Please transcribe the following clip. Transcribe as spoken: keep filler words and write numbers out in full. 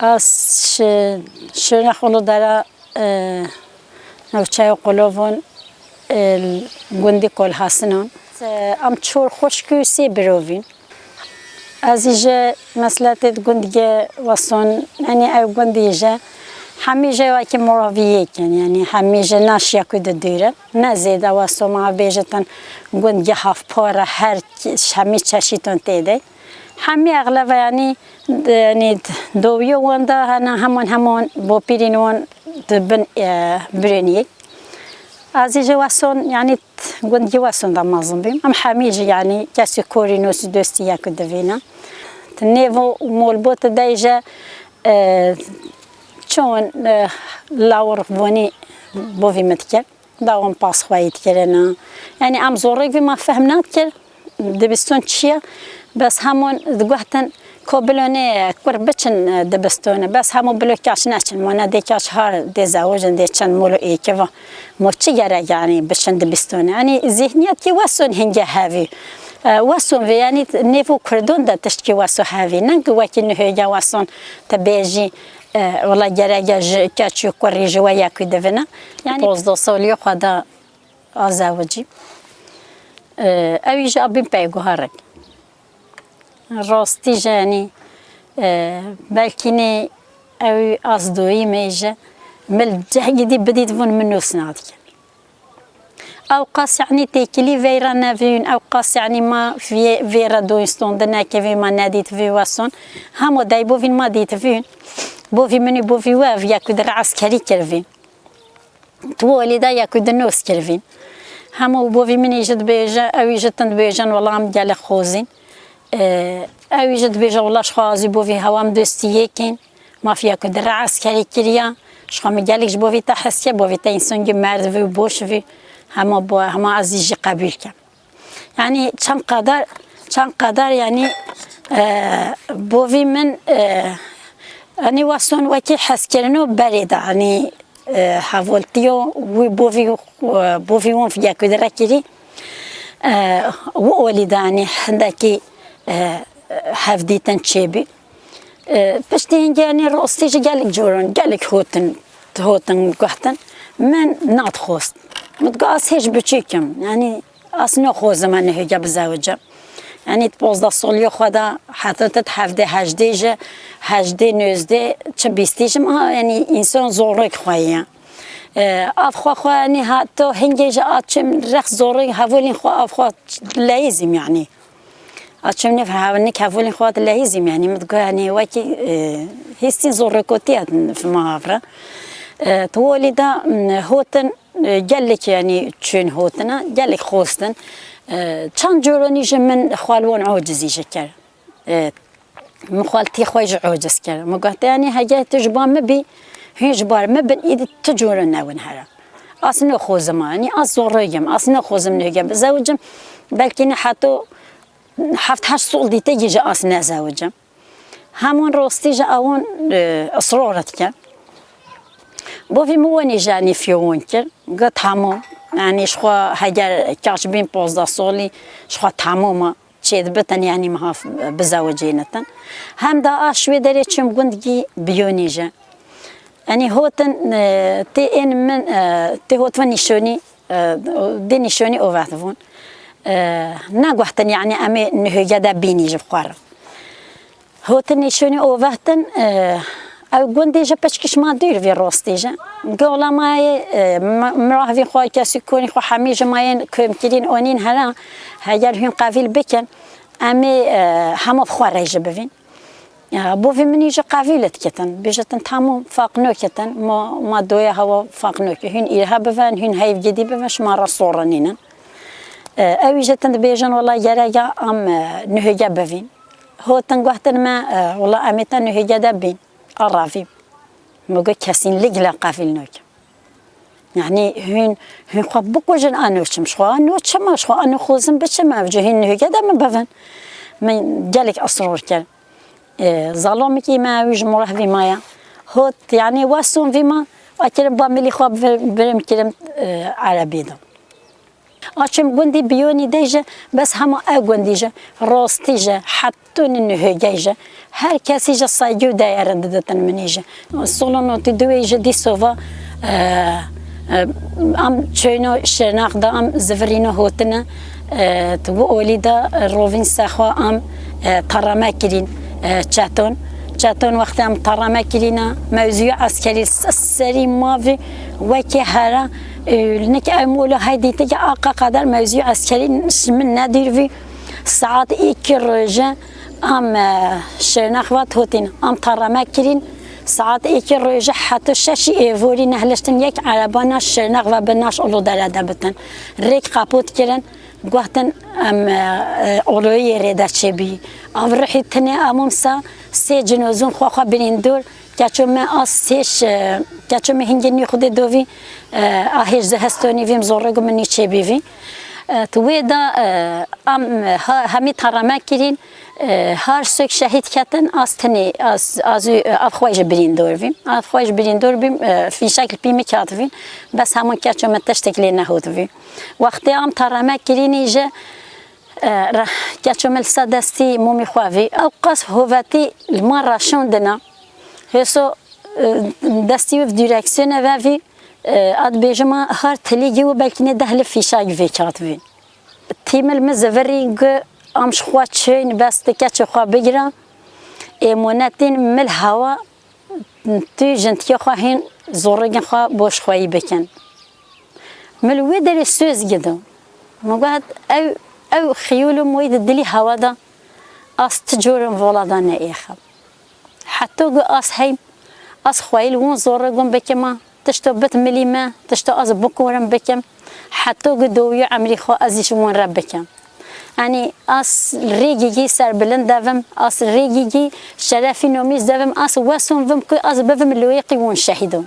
Ez şi-, şûna Xuludara, e, navçeya Qulovon, e, gundî Kolhasinan. E, em çor xwişk û sê birovîn. Ez î ji mesletê di gundgê Weson, yanî ew gundî ji hemî ji wekî mirovî yek in, yanî hemî ji naşiya ku di dûr in. Ne zêde Weso ma bêjitin gundgê hevpar e, her ki-, hemî çeşîtin tê de. Hemî exlebe, yanî, yanî dowiyo wan de hene, heman heman bopîrên wan di bin, e, birêniyê. Ez ê ji Weson, yanî gundgî Weson de mezin bîm. Em hemî jî, yanî kesî korî nosî dostî yek divîne. Di nêvo molbot de jî, e, çon, e, lawir vonî bovî min dikir. Dawam pas xweyî dikirina. Yanî em zorek vî ma fehm nadikir. Dibiston çi ye? Bes hemûn diguhtin ku bilo nê kur biçin, e, dibistone. Bes hemû bilo kaç neçin. Ma ne dê kaç har dê zewicin, dê çend mol û êkiva. Ma çi gerek yanî biçin dibistone? Yanî zihniyetkî Weson hingê hevî. E, Weson vê yanî nêvo Kurdon de tiştkî Weso hevî. Ne ku wekî nihêge Weson te bêjî, e, wela gerek e ji keç û kurî ji we yekî divine. Yanî pozdeh soliyê xwe de a zewicî. E, ew jî a bin peyguherek. Rastî jî, yanî, e, belkî nê ew az doyî me jî mil cehgî dî bidît vun min nûs nadike. Ew qas, yanî, têkilî veyra nevîn, ew qas, yanî, ma vê, vê re doyîston di nekevî ma nedît vî Weson. Hemo dey bovîn ma dît vîn. Bovî min û bovî we ev yekû di re eskerî kirvîn. Tu welî de yekû di nos kirvîn. Hemû bovî min î jî dibêje, ew î jî tin dibêjin, wela em gelek xozîn. Ee, ew î jî dibêje, wela ji xwe azî bovî hewa em dostî yekîn. Maf yekû di re eskerî kiriya. Ji xwe min gelek ji bovî te hes kir, bovî te însongî merd vî û boş vî. Hema bo-, hema ez î jî qebûl kem. Yanî çend qadar, çend qadar yanî, e, bovî min, e, yanî Weson wekî hezkirino berê de, yanî, e, hevaltiyo wî bovî, e, bovî wan yekû di re kirî, e, wi olî de yanî hindekî, e, hevdîtin çêbî. E, piştî hingê, yanî rastî jî gelek coran, gelek hotin, hotin guhtin. Min nadixwest. Min digot, ez hêj biçûk im. Yanî, ez naxwazim ez nihêge bizewicim. Yanî, di pozdeh soliyê xwe de heta tu di hevdê hejdê jî, hejdê nozdê, çi bîstî jî, ma, yanî, însan zorek xwe ye. E, ev xwe xwe, yanî, heta hingê jî a çim rex zorek hevalên xwe, ev xwe leyîzîm, yanî. A çim nêv hev-, nik hevalên xwe dilehîzîm, yanî min digot, yanî wekî, e, hîstîn zorrekotiye fima havre. E, tu welî de, m, hotin, e, gelek, yanî çûn hotina, gelek xostin. E, çend coranî ji min xwal wan ocizî ji kir. E, min xwal tî xwe ji ocis kir. Min got, yanî hege tu ji ba min bî, hûn ji bar min bin, îdî tu coran newin here. Ez naxwazim, yanî ez zorrêgim, ez naxwazim nihêge bizewicim. Belkî ne heto heft heşt sol dîtegî ji ez nezewicim. Hemûn rastî ji ewon, e, israr dikin. Bovî min wenî ji enî fiyowon kir. Got, tamam. Yanî ji xwe heger kaç bîn pozdeh solî, ji xwe tamam e. Çêdibitin, yanî miha bizewicênitin. Hem da a şwê derê çim gundgî biyonî ji. Yanî hotin, e, tê ên min, e, tê hotva nîşonî, e, dê nîşonî ovet vûn. E, neguhtin, yanî em ê nihêge de bînî ji xwe re. Hotin nîşonî ovetin, e, ew gundê ji piçkî şima dûr vî rostî ji. Gola mayê, e, ma-, miravî xwe, kesî konî xwe hemî ji mayên komkirîn onîn hera, heger hûn qevîl bikin, em ê, e, hema xwe re jî bivîn. Ya, bovî min î ji qevîl dikitin. Bêjitin, tamam, faq nokitin. Ma, ma doya hewa faq noki. Hûn îrha bivin, hûn heyvgidî bivin, şima re sorinînin. E, ew î ji tin dibêjin, wela gerek e em, e, nihêge bivîn. Hotin guhtin me, e, wela em ê te nihêge de bîn. A ravî. Min got, kesînlik le qevîl nokim. Yanî hûn, hûn xwe bikujin, a noçim. Ji xwe a noçim, ji xwe a noxozim biçim, ev cihîn nihêge de min bivin. Min gelek israr kir. E, zalamekî me ew ji mirov vî maya. Hot, yanî Weson vî ma, a kirim ba milî xwe vir-, birim kirim, e, erebî de. Açim gundî biyonî dey ji, bes hema ew gundî ji, rastî ji, hetû nihêgey ji, her kesî ji saygî û deyere diditin minî ji. Solo notî duwê ji dîso va, e, e, em çêno Şirnax de em zivirîno hotine, e, tu bu olî de rovîn sexwa em, e, tarame kirîn, e, çeton. Çeton wextê em tarame kirîna, mewzûyê eskerî s-, serî mavî wekî hera, e, nik ew molo hey dîti ki aqa qeder mewzûyê eskerî ji min nedîr vî. Saet iki roje am, e, Şirnax vat hotîn, am tarame kirîn. Saet iki roje heta şeşî êvorî nehliştin yek ereba naş Şirnax ve bi naş Uludere de bitin. Rêk qapot kirin, guhtin em, e, e, Oloyê rê de çêbî. Av rihî tinê amûm sa sê cinozûn xwe xwe birîn dor. Keço me a sêş, e, keço me hingê nî xudê dovî, e, a hêj zehestonî vîm zorrego min nî çêbî vî. E, tu wê da, e, am, ha, hemî tarame kirîn, e, har sök şehîd ketin, az tinê, az, az, e, av xwe ji birîndor vîm. Av xwe ji birîndor bîm, e, fîşek li pî min kat vîn. Bes hemûn keço me tiştek lê nehot vî. Wextê am tarame kirînî ji, e, re-, keço me li ser destî mûmî xwe vî. Ew qas hovetî li ma raşondina. Hêso, e, destî wî direksiyone ve vî, e, ad bêjima har tilîgî û belkî nê deh li fîşak vê kat vî. Tîmil min zivirî gu am ji xwe çêyn bes tu keçê xwe bigira. Ê monetîn mil hewa tu jintikê xwe hîn zorigên xwe boş xweyî bikin. Min li wê derê söz gido. Min got ew, ew xiyûl û moyî di dilî hewa de az ti corin vola da neêxim. Heto gu az heym, az xweyî li won zorê gun bikima, tişto bit milî me, tişto az bikorim bikim. Heto gu dowiyo emrî xwe ez ji won re bikim. Yanî az rêgîgî serbilind devim, az rêgîgî şerefî nomîz devim, az weson vim ku az bivim loyîqî won şehîdo.